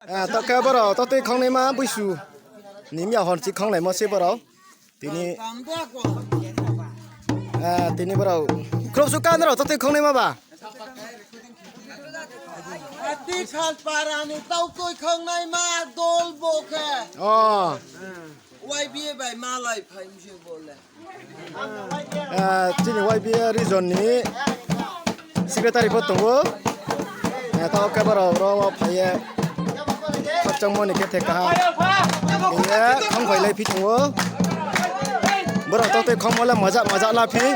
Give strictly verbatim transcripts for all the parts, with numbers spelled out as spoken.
Eh, taoh khe brao tautui khangnaima buisu ni mia hor chi khanglaimo se brao. Tini, eh, tini brao. Khrouhsuh ka nrao tautui khangnaima ba? Ati Khalpara ni tautui khangnaima dol bo khe. Oh. Y B A bai malai phai mse bo le. Eh, chini Y B A region ni secretary pho tong ou. Eh, taoh khe brao ro wo phai ye khakchangmo ni khe the kaham. Ye khangphai lai phi tong ou. Brao tautui khangmo le maja maja la phi.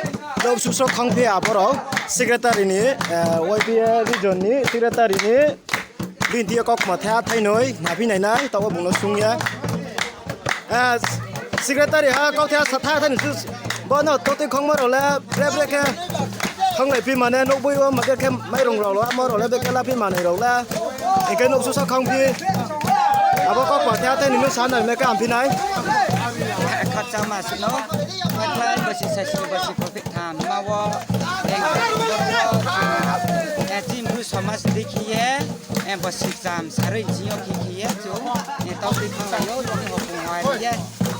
Nouhsuh so khang phi a brao. Secretary ni, eh, Y B A region ni secretary ni. Bini thing yo kaukma thai ha thai noi, na phi nai nai, taoh wo bung no sung ye. Eh, secretary ha, kau thai ha sa thai ha thai ni su, bo no tautui khangmo rao le, bre bre khe, khanglai phi mane, nouhboi wo ma khe khe, mairung rao la, amo rao le, bekhe la phi manoi rao la. Hing khe nouhsuh sa khang phi. Abo kaukma thai ha thai ni no sa nai me kaham phi nai. Khakchangma suh no, khaklai bosi sasi bosi pho phi tham ma wo, eh, chini Bru somaj dei khe ye, eh, bosi cham saroi ching yo khe khe ye chung, eh, tautui khanglai ou, tini hopung hoi ye,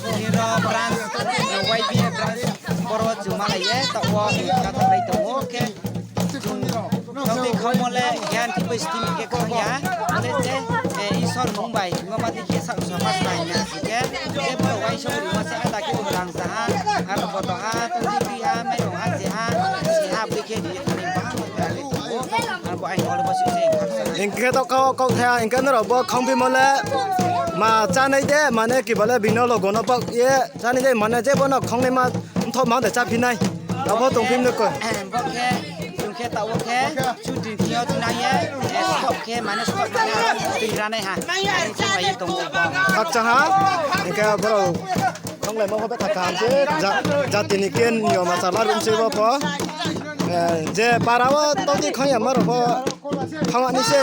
tini ro branch, eh, Y B A branch, boro chung malai ye, taoh wo, eh, kha thanglai tong ou khe, chung tautui khangmo le, keha ni thing bai sitimi khe khang ya, ale je, eh, Isor mung bai, hingmo ma dei khe sa somaj nai ya si khe, je bo uaisong rimo se ada khe rang sa ha, aro boto ha, tongdi tui ha, mairung ha, je ha, se ha, boi khe ri ye thanai ba, abo ai hol bo si se khakchang. Hing khe taoh kau, kau thai ha, hing khe nrao bo khangphimo le, ma chánai de, mane kiba le bini logo no baoh ye, chánai de, mane je bo no khangnaima mthoh ma de cháphi nai. Abo tongphi no koi. Bo khe, chung khe taoh wo khe, chudri thing yo thunang ye, eh, stop khe, mane stop khe, tui ranai ha. Ani chung bai ye tong ou bo. Khakchang ha, hing khe brao khanglaimo pho betha kaham se, ja-, jati ni khe niyom achar la rum se bo pho. Eh, je para wo tautui khang yama rao pho khang ani se.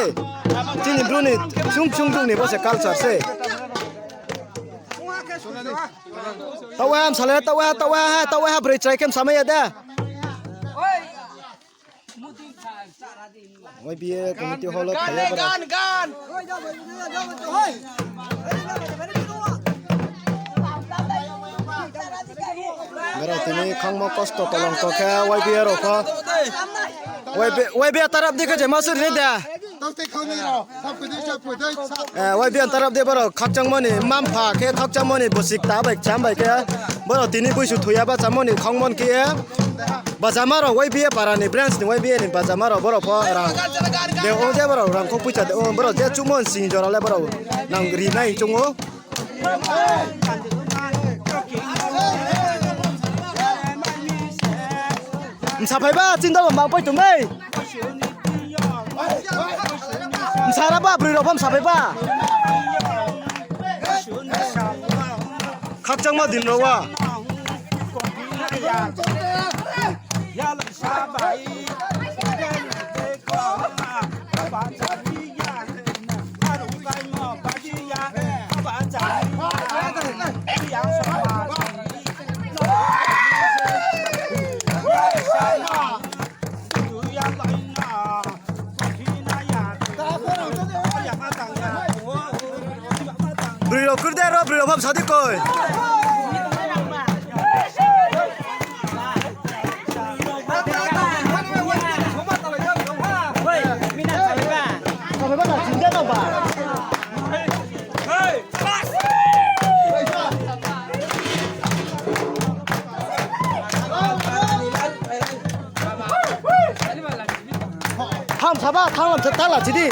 Chini Bru ni ksung ksung Bru ni bo se culture se. Taoh waiha msa le, taoh waiha, taoh waiha, taoh waiha broi chrai khe msa mai ya de. Y B A committee hall wo phai ye brao. Brao tini khangmo kosto kolongto khe Y B A rao pho. Y B A, Y B A tarap di khe je ma suri ni de. Eh, Y B A tarap di brao khakchangmo ni mampha khe khakchangmo ni bosi kta bai kcham bai khe brao tini buisu thoi ya bachamo ni khangmo ni khe ye bachama rao Y B A para ni branch ni Y B A ni bachama rao brao pho rang de ong je brao rang khou poicha de ong brao je chuhmo sing jora le brao nang ri nai chung ou. Msa phai ba, chini dol mang pai tong dei. Msa ra ba, broi rao pho msa phai ba. Khakchangma din rao wa. Broi rao kurde ro, broi rao pho msa di koi. Ham saba, thang lam thala chidi.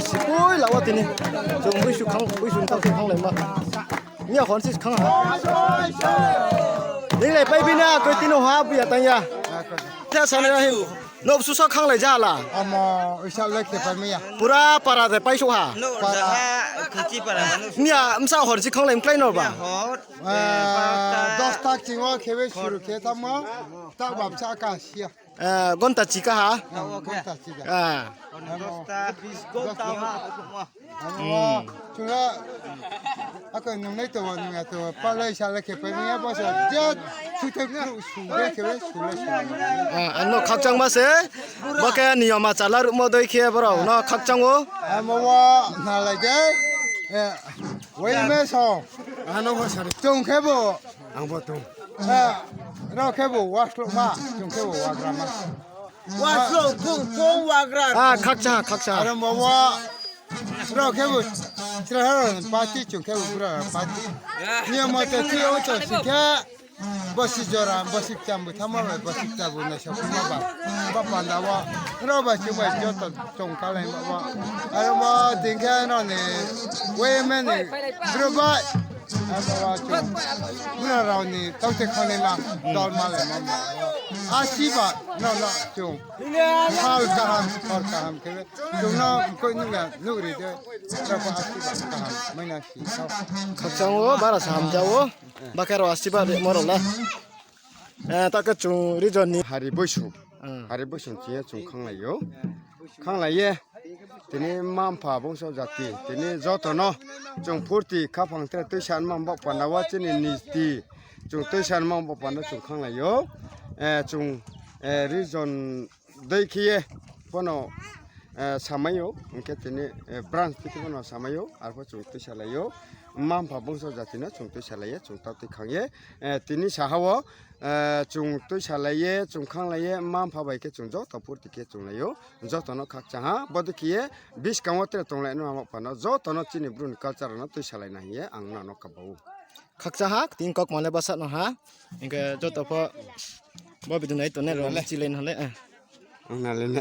Sipoi la wo tini. Chung buisu khang, buisu ni tang khe khanglai ma. Miya hor si khang ha. Ning le pai bini a koi tini ha buya tang ya. Te sa na hi. No susa khanglai ja la. Amo isa le khe pai miya. Pura para de pai so ha. Para. Miya msa hor si khanglai mklai no ba. Hor. Eh, dos tak chingo khebe suru khe tamo. Tak bab sa ka sia. Eh, gonta chika ha. Gonta chika. Ah. Amo. Amo. Chunga. Ako nung nai to nung ya to. Palai sa le khe pai miya bo sa. Je. Su te kru su de khebe su le su. Ah, ano khakchang ma se. Bo khe niyoma chala rumo doi khe borao no khakchang o. Amo wa na lai de. Eh, wai me so. Ano wa sa de. Chung khe bo. Ang bo tong. Eh, rao khe bo wa slok ma. Chung khe bo wa gra ma. Wa slok chung chung wa gra. Ah, khakcha, khakcha. Ano bo wa. Rao khe bo. Chra ha party chung khe bo bura party. Niyoma te thi o to si khe. Bosi jora, bosi kcham bo thama bai, bosi kcham bo naisao khuma ba. Ba panda wo, rao ba chung bai joto chung kalai ma wo. Aro mo ding khe no ni, wai me ni, bru bai. Aro mo chung, bru rao ni, tau te khone ma, dol ma le ma ma. Asi ba, no no chung. Hal kaham, hor kaham khe. Chung no koi nung ya, nung ri de. Rao ba asi ba kaham, mai na si sao. Khakchang o, bara sa hamja o. Bakhe rao asiba rimo rao le. Eh, ta khe chung region ni. Hari boisu. Hmm. Hari boisu chini chung khanglai ou. Khanglai ye. Tini mma mpha bongso jati. Tini joto no. Chung phurti khaphang tre tuisa nma bo panda wo chini niti. Chung tuisa nma bo panda chung khanglai ou. Eh, chung, eh, region dei khe ye bono, eh, samai ou, hing khe tini, eh, branch dei khe bono samai ou, arpho chung tuisalai ou, mma mpha bongso jati no chung tuisalai ye, chung tau tui khang ye, eh, tini saha wo, eh, chung tuisalai ye, chung khanglai ye, mma mpha bai khe chung joto phurti khe chung lai ou, joto no khakchang ha, bodei khe ye, buskang wo tre tonglai no amo pha no, joto no chini bru ni culture no tuisalai na hing ye, ang nang no kaba ou. Khakchang ha, tini kok male basa no ha, hing khe joto pho, bo video nai tongnai rao chilai no le, eh. Ang na le na.